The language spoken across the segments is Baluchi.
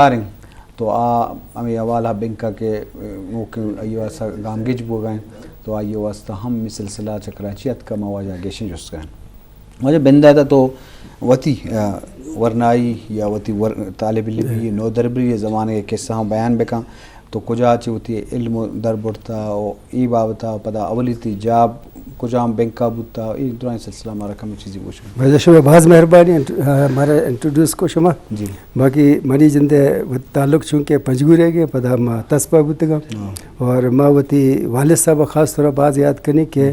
کاریں۔ تو آ ہمے حوالہ بنکا کہ، اے، نوکیں آئی واسطہ گامگیج بوگا ہیں، تو آئی واسطہ ہم ہمے سلسلہ چہ کراچی اتکا، ما واجہ گیشیں جست کریں۔ واجہ بنداتا تو وتی، آ، ورنائی یا وتی ور-، طالب علمی نودربری زمانگ ءِ قصہ ہم بیان بکن، تو کجا چہ وتی علم در برتا و اے بابتا پدا اولی تئی جاب کجام بنکا بوتا، اے درائیں سلسلہ مارا کمے چیزے گوش کن۔ واجہ شما باز مہربانی انٹ-، آ، مارا انٹروڈیوس کو شما۔ جی۔ باقی منی جند ءِ تعلق چونکہ پنجگور ءَ گے، پدا ما تسپا بوتگاں۔ ہاں۔ اور ما وتی والد صاحب خاص طور باز یاد کنی کہ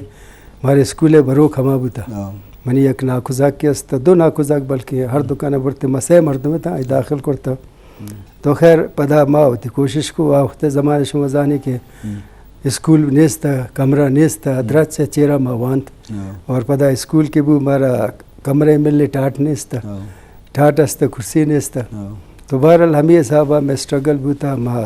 مارے اسکول ءِ بروک ہما بوتا۔ ہاں۔ منی یک ناکوزاک کہ است، دو ناکوزاک بلکہ ہر دکان برتے ما سہ مردم تا، اے داخل کرتا۔ ہم۔ تو خیر پدا ما وتی کوشش کو، آ وقت زمانے شما زانی کہ ہم۔ اسکول نیست، کمرہ نیست، ہم۔ درچ چیرا ما وانت۔ ہاں۔ اور پدا اسکول کہ بو مارا کمرہ ملے ٹاٹ نیست۔ ہاں۔ ٹاٹ است، کرسی نیست۔ ہاں۔ تو بہرحال ہمے حسابا مئے اسٹرگل بوتا، ما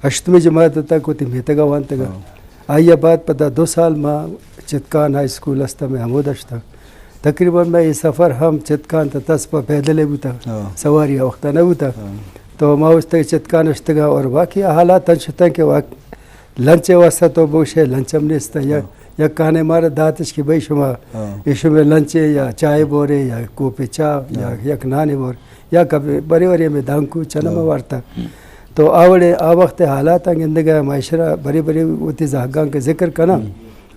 ہشتمی جماعت تک وتی میتگا وانتگا۔ ہاں۔ آئی ءَ بعد پدا دو سال ما چتکان ہائی اسکول است، مئے ہمودا شتا۔ تقریباً مئے اے سفر ہم چتکان تا تسپا پیدل ءَ بوتا، ہاں۔ سواری آ وقتا نہ بوتا۔ ہاں۔ تو ما اوشتگ چتکان اشتگا اور واقعی حالات انچ شتن کہ واق-، لنچ ءِ واسطہ تو بوشے لنچ ہم نیست، یا، ہاں۔ یا کانے مارا داتش کہ بھئی شما، ہاں۔ اے شما لنچ ءِ یا چائے بورے یا کوپے چا یا، ہاں۔ یک نانے بور۔ یا کبھی برے برے ہمے دانکو چنا ہاں۔ ما وارتا۔ ہم۔ تو آ وڑے آ وقت حالات گندگا ما اشرا برے برے وتی زہگاں کہ ذکر کناں۔ ہم۔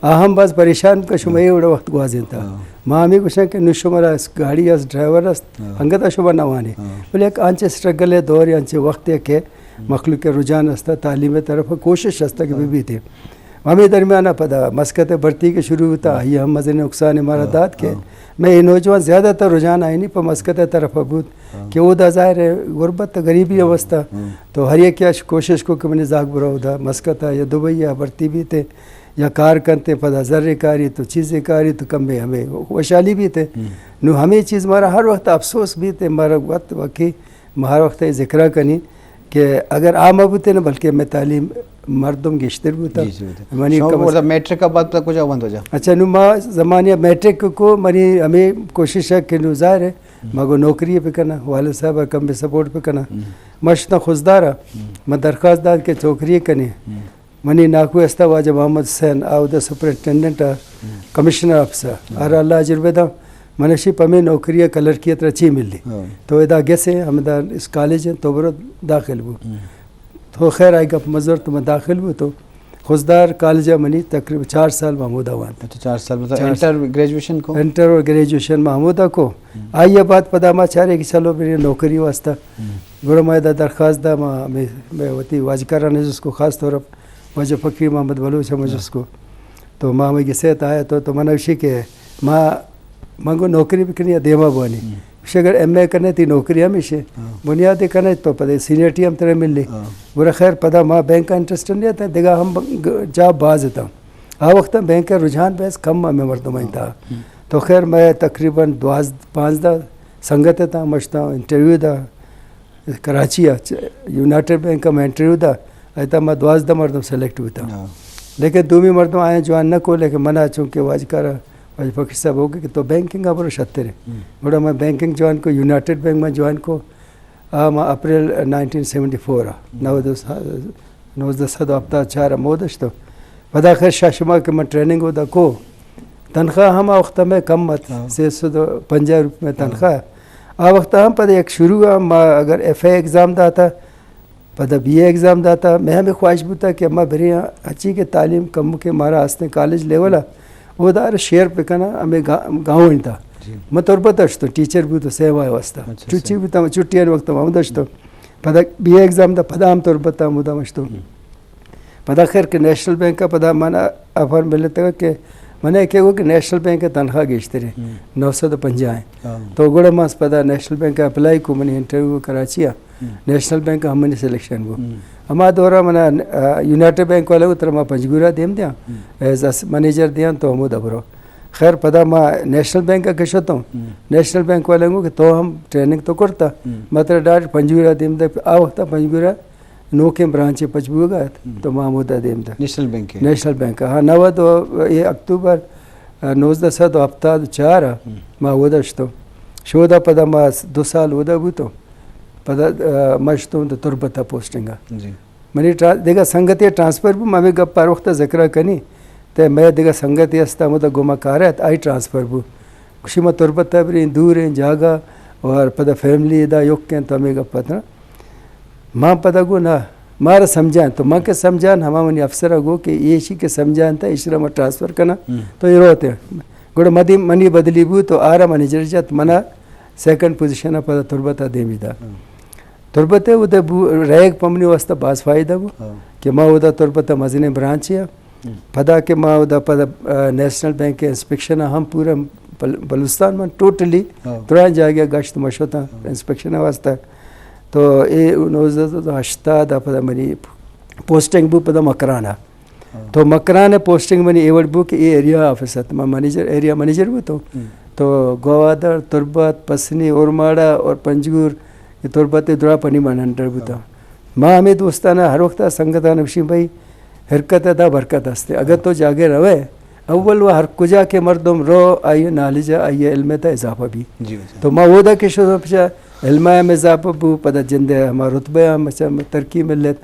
آ ہم باز پریشان کہ شما ہاں۔ اے وڑا وقت گوازینتا۔ ہاں۔ ما ہمے گوشاں کہ نو شمارا اس گاڑی است، ڈرائیور است، ہاں۔ انگتا شما نہ وانے۔ ہاں۔ بلے یک انچے اسٹرگل ءِ دور، انچے وقت ءِ کہ ہم۔ مخلوق ءِ رجحان است، تعلیم ءِ طرف کوشش است کہ ہاں۔ بہ بیتے۔ ہمے درمیان ءَ پدا مسقط ءِ بھرتی کہ شروع بوتا، ہاں۔ آئی ہم مزنیں نقصان مارا ہاں، دات کہ ہاں۔ مئے اے نوجوان زیادہ تر رجحان آئینی پہ مسقط ءِ طرف ءَ بوت ہاں۔ کہ اودا ظاہر ہے غربت غریبی ہاں۔ اوستا۔ ہاں۔ تو ہر یکے اش کوشش کو کہ منی زاگ برو اودا مسقط ءَ یا دبئی ءَ بھرتی بیتے یا کار کنتے، پدا زرے کاری تو چیزے کاری تو کمے ہمے وشحالی بیتے۔ ہم۔ نو ہمے چیز مارا ہر وقت افسوس بیتے، مارا وقت وقی ما ہر وقت اے ذکرا کنی کہ اگر آ مہ بوتیں نہ، بلکہ مئے تعلیم مردم گیشتر بوتا۔ گیشتر بوتا۔ منی شما کم از بوتا میٹرک ءَ بعد پدا کجا وانت واجہ؟ اچھا، نو ما زمانے ءَ میٹرک کو، منی ہمے کوشش ہے کہ نو ظاہر ہے، ہم۔ ما گو نوکری پہ کناں، والد صاحب ءَ کم سپورٹ پہ کناں۔ ہم۔ ما شتاں خضدار ءَ، ہم۔ ما درخواست دات کہ نوکری کنے۔ ہم۔ منی ناکو استا واجہ محمد حسین، آ اودا سپرنٹنڈنٹ ءَ، ہم۔ کمشنر آفس ءَ۔ ہم۔ آرا اللہ اجر بداں۔ من اشی پمے نوکری ءَ کلرکی ءِ ترا چی ملی؟ ہاں۔ تو ادا گس ءَ ہمدا اس کالج ءَ تو برو داخل بو۔ ہم۔ تو خیر آئی گپ مزور تو من داخل بو تو خضدار کالج ءَ منی تقریباً چار سال ما ہمودا وانت۔ اچھا، چار سال مطلب چار انٹر گریجویشن کو؟ انٹر اور گریجویشن ما ہمودا کو۔ ہم۔ آئی ءَ بعد پدا ما چارے کہ چلو میری نوکری واسطہ۔ ہم۔ گڑا ما ادا درخواست دا، ما، مئے، مئے وتی واجکاران جست کو، خاص طور پر واجہ فقیر محمد بلوچ ہم ہاں۔ جست کو۔ تو ما ہمے گسے تا آیا تو، تو من اشی کہ ما، من گو نوکری بکنی یا دیما بوانی۔ ہم۔ اشی اگر ایم اے کنے تی نوکری ہمیشے۔ ہاں۔ بنیادی کنے تو پدے سینئرٹی ہم ترے ملی۔ ہاں۔ گڑا خیر پدا ما بینک ءَ انٹرسٹ نہیں آتا، دگہ ہم ب-، گ-، جاب باز تا۔ آ وقت بینک ءِ رجحان بس کم ہمے مردم ہاں۔ تا۔ ہم۔ تو خیر مئے تقریباً دوازدہ، پانزدہ سنگت تا، مشتا انٹرویو دا۔ کراچی ءَ چ-، یونائیٹڈ بینک ءَ ما انٹرویو دا، ایتا ما دوازدہ مردم سلیکٹ بوتا۔ ہاں۔ لیکن دومی مردم آیا جوائن نہ کو، لیکن منا چونکہ واجکار، واجہ فقیر صاحب ہو کہ تو بینکنگ ءَ برو شتر ہے۔ ہم۔ گڑا ما بینکنگ جوائن کو، یونائیٹڈ بینک ما جوائن کو، آ ما اپریل نائنٹین سیونٹی فور ءَ، ہم۔ نوزدہ سد، نوزدہ سد و ہفتاد چار ءَ مودا شتو۔ پدا خیر شش ماہ کہ من ٹریننگ اودا کو، تنخواہ ہم آ وقت مئے کم ات، ہاں۔ سے سد و پنجاہ روپے مئے ہاں۔ تنخواہ۔ آ وقت ہم پدا یک شروع ءَ ما اگر ایف اے ایگزام داتا، پدا بی اے ایگزام داتا، مئے ہمے خواہش بوتا کہ ما بریں ہچی کہ تعلیم کمکے مارا ہستیں کالج لیول ءَ، اودا شیئر بکناں ہمے گا-، گاؤں تا۔ جی۔ من تربت ءَ شتو، ٹیچر بوتو سہ ماہ واسطہ۔ اچھا، چھٹی صحیح۔ بوتا، چھٹی آنی وقت ما اودا شتو۔ پدا بی اے ایگزام دا، پدا ہم تربت ءَ ہمودا ما شتو۔ ہم۔ پدا خیر کہ نیشنل بینک ءَ پدا من آفر ملتگ کہ من ءَ کہ گو کہ نیشنل بینک ءِ تنخواہ گیشتر ہے، ہم۔ نو سد و پنجاہ ہے۔ ہاں۔ تو گڑا ما پدا نیشنل بینک ءَ اپلائی کو، منی انٹرویو کراچی ءَ، ہم۔ نیشنل بینک ءَ ہم منی سلیکشن بو۔ ہم۔ ہما دورا منا، آ، یونائیٹڈ بینک والے گو ترا ما پنجگور ءَ دیم دیاں، ہم۔ ایز اس منیجر دیاں تو ہمودا برو۔ خیر پدا ما نیشنل بینک ءَ کہ شتوں، ہم۔ نیشنل بینک والے گو کہ تو ہم ٹریننگ تو کرتا، ہم۔ ما ترا ڈائریکٹ پنجگور ءَ دیم دے، آ وقت پنجگور ءَ نوکیں برانچے پچ بوگا ات، ہم۔ تو ما ہمودا دیم دا۔ نیشنل بینک ءَ؟ نیشنل بینک ءَ، ہاں، نود و، اے اکتوبر، آ، نوزدہ سد و ہفتاد و چار ءَ ہم۔ ما اودا شتو۔ شودا پدا ما س-، دو سال اودا بوتو۔ پدا، آ، ما شتوں تربت ءَ پوسٹنگ ءَ۔ جی۔ منی ٹرا-، دگہ سنگتے ٹرانسفر بو، ما ہمے گپ ہر وقت ذکر کنی۔ تے مئے دگہ سنگتے است، ہمودا گوما کار ات، آئی ٹرانسفر بو۔ گوشی ما تربت ءَ بریں، دوریں جاگہ، اور پدا فیملی ادا یوک انت، تو ہمے گپ ات نا۔ ما پدا گو نا، مارا سمجھان، تو من کہ سمجھان، ہما منی افسر ءَ گو کہ ایشی کہ سمجھان تا، ایشرا ما ٹرانسفر کناں، ہم۔ تو اے روت۔ گڑا مدی منی بدلی بو، تو آرا منیجر جت، منا سیکنڈ پوزیشن ءَ پدا تربت ءَ دیمی دا۔ ہم۔ تربت ءَ اودا بو، رہگ پہ منی واسطہ باز فائدہ بو، ہاں۔ کہ ما اودا تربت ءَ مزنیں برانچے ءَ۔ ہم۔ پدا کہ ما اودا پدا، آ، نیشنل بینک ءِ انسپیکشن ءَ ہم پورا بل-، بلوچستان من ٹوٹلی ہاں۔ درائیں جاگہ گشت ما شتاں ہاں۔ انسپیکشن ءِ واسطہ۔ تو اے نوزدہ سد و ہشتاد ءَ پدا منی پوسٹنگ بو پدا مکران ءَ۔ ہاں۔ تو مکران ءَ پوسٹنگ منی اے وڑ بو کہ اے ایریا آفس ات، ما منیجر، ایریا منیجر بو تو۔ ہم۔ تو گوادر، تربت، پسنی، اورماڑہ اور پنجگور، اے تربت ءِ درا پنی من انڈر بوتا۔ ہاں۔ ما ہمے دوستانا ہر وقت سنگتانا گوشیں بھائی، حرکت ءَ دا برکت است۔ اگر تو جاگہ روئے، اول و ہر کجا کہ مردم رو، آئی نالج ءَ، آئی علم ءَ تا اضافہ بی۔ جی، جی۔ تو ما اودا کہ شتوں پچا علم ءَ ہم اضافہ بو، پدا جند ءِ ہما رتبہ ہم چہ ترقی ملت۔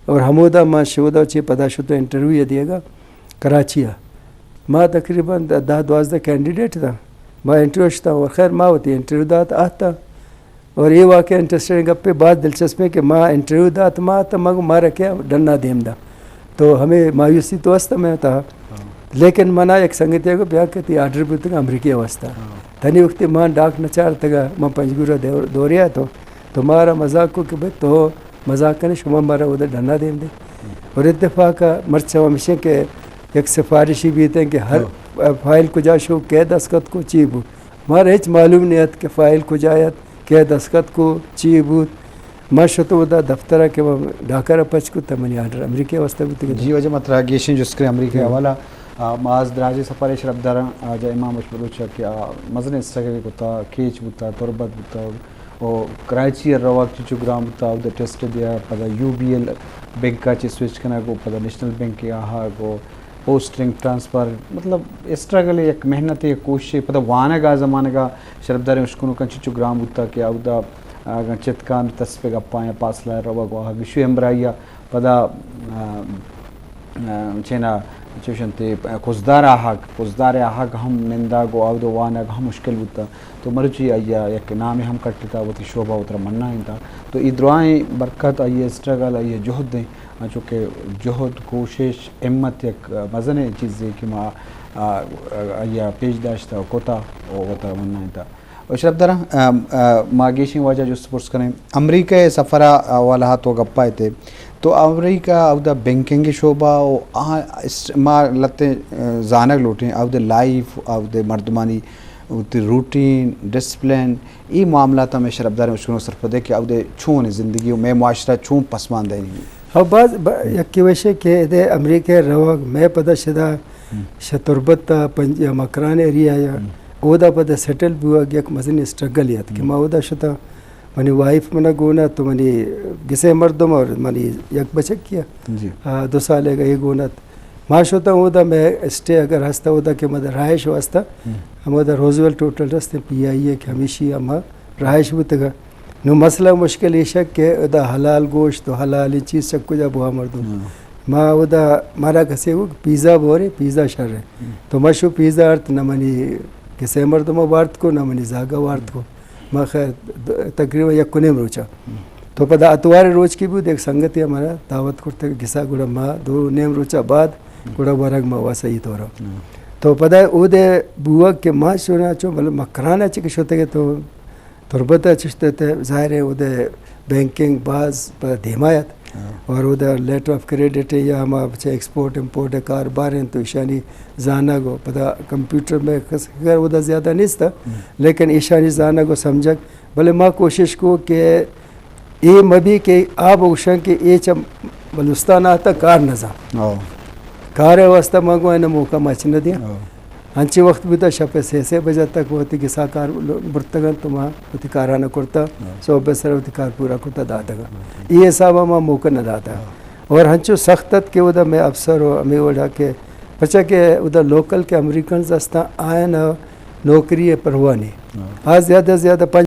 اور ہمودا ما شودا چہ پدا شتوں انٹرویو ءَ دیگا کراچی ءَ۔ ما تقریباً دہ دوازدہ کینڈیڈیٹ تاں۔ ما انٹرویو شتاں اور خیر ما وتی انٹرویو دات آتاں۔ اور اے واقعہ انٹرسٹنگ گپے، باز دلچسپیں کہ ما انٹرویو دات ما تاں، ما گو مارا کیا ڈنا دیم دا۔ تو ہمے مایوسی تو است میں تہا۔ ہاں۔ لیکن منا یک سنگتے گو بیا کہ تی آرڈر بوتگ امریکہ واسطہ۔ ہاں۔ تنی وقتی ما ڈاک نچارتگا، ما پنجگور ءَ دور-، دوریا تو، تو مارا مزاق کو کہ بھئی تو مزاق کنے، شما مارا اودا ڈنا دیم دے۔ ہم۔ اور اتفاق مرچا ہمیشہ کہ یک سفارشی بیتیں کہ ہر ہاں۔ فائل کجا شو، کئے دستخط کو، چی بو۔ مارا ہچ معلوم نہیں ات کہ فائل کجا ات، کئے دستخط کو، چی بوت۔ ما شتو اودا دفتر ءَ کہ ما ڈاکر ءَ پچ کت، منی آرڈر امریکہ واسطہ بوتگ۔ جی واجہ، ما ترا گیشیں جست کریں امریکہ ہم۔ حوالہ، آ، ما آز دراجیں سفر ءَ شرپ داراں، آ، جا امام بلوچ ءَ کہ آ مزنیں اسٹرگل کتا، کیچ بوتا، تربت بوتا، او کراچی ءَ روگ چنچو گران بوتا، اودا ٹیسٹ دیا، پدا یو بی ایل بینک ءَ چہ سوئچ کنگ، او پدا نیشنل بینک ءَ آہگ، او پوسٹنگ، ٹرانسفر، مطلب اسٹرگل، یک محنت، یک کوشش، پدا وانگ آ زمانگ ءَ شرپ داریں اشکنوکاں چنچو گران بوتا کہ اودا اگاں چتکان تسپگ اپاں یا پاسلہ روگ و آہگ، اشی ہمراہی ءَ پدا، آ، آ، چینا چوشنتے کزدار آہگ، کزدار آہگ ہم نندگ و آود وانگ ہم مشکل بوتا۔ تو مرچی آئی ءَ یک نامے ہم کٹتا، وتی شعبہ وترا منائینتا۔ تو اے درائیں برکت، آئی ءِ اسٹرگل، آئی ءِ جہد ایں، انچو کہ جہد، کوشش، ہمت یک مزنیں چیزے کہ ما، آ، آئی ءَ پیش داشتا و کتا و وترا منائینتا۔ و شرپ داراں، آ، آ، ما گیشیں واجہ جست پرس کنیں۔ امریکہ ءِ سفر ءِ حوالہ ءَ تو گپ ءَ ات ئے۔ تو امریکہ اودا بینکنگ شعبہ و آ اس-، ما لہتیں، آ، زانگ لوٹیں، اودا لائف، اودا مردمانی وتی روٹین، ڈسپلن، اے معاملات ہمیں شرپ داریں اشکنوک سرپد ئے کہ اودا چون زندگی و مئے معاشرہ چون پسماندہ ایں۔ ہاں، باز ب-، یکے وشے کہ ادے امریکہ روگ، مئے پدا شدا ہم۔ شہ تربت تا پنج-، یا مکران ایریا یا ہم۔ اودا پدا سیٹل بوگ یک مزنیں اسٹرگل ات کہ ہم۔ ما اودا شتا، منی وائف منا گون ات، تو منی گسے مردم اور منی یک بچکی ءَ، جی۔ آ، دو سالے گا اے گون ات۔ ما شتاں اودا مئے اسٹے اگر ہستا اودا کہ مد رہائش واسطہ، ہم۔ ہمودا روزویلٹ ہوٹل رستیں پی آئی اے کہ ہمیشی ہما رہائش بوتگا۔ نو مسئلہ مشکل ایشک کہ اودا حلال گوشت و حلال چیز چک کجا بوا مردم۔ ہاں۔ ما اودا مارا کسے گو پیزا بورے، پیزا شر ہے۔ ہم۔ تو ما شو پیزا آرت، نہ منی کسے مردم وارت کو، نہ منی زاگا وارت کو۔ ما خیر د-، تقریباً یک و نیم روچا۔ ہم۔ تو پدا اتوار روچ کی بود، ایک سنگتی ہمارا دعوت کرتے گسا، گڑا ما دو نیم روچا بعد، ہم۔ گڑا ورگ ما واسا یہ طورا۔ ہم۔ تو پدا اودے بوگ کہ ما شونا چو، مطلب مکرانا چی کہ شوتے کہ تو تربت ءَ چشت ات، ظاہر ہے اودے بینکنگ باز پہ دیما ات۔ ہاں۔ اور اودے لیٹر آف کریڈٹ یا ہما چہ ایکسپورٹ امپورٹ کاروبار انت تو ایشانی زانگ و پدا کمپیوٹر میں خس-، خیر اودے زیادہ نیست، ہم۔ لیکن ایشانی زانگ و سمجھگ، بلے ما کوشش کو کہ اے مبی کہ آ بگوشن کہ اے چہ بلوچستان آتا کار نزان۔ ہاں۔ کار واسطہ ما گو اینا موقع مچ نہ دیا۔ ہاں۔ انچیں وقت بوتا شپ ءِ سے سے بجہ تک وتی گسا کار برتگ انت تو ما وتی کارانہ کرتا، ہاں۔ صبح ءِ سر وتی کار پورا کرتا داتگ۔ ہاں۔ اے حساب ءَ ما موقع نہ داتا۔ ہاں۔ اور ہنچو سخت ات کہ اودا مئے افسر و ہمے وڑا کہ پچا کہ اودا لوکل کہ امریکنز استاں آیاں نوکری ءِ پرواہ نی۔ ہاں۔ آ زیادہ زیادہ پنچ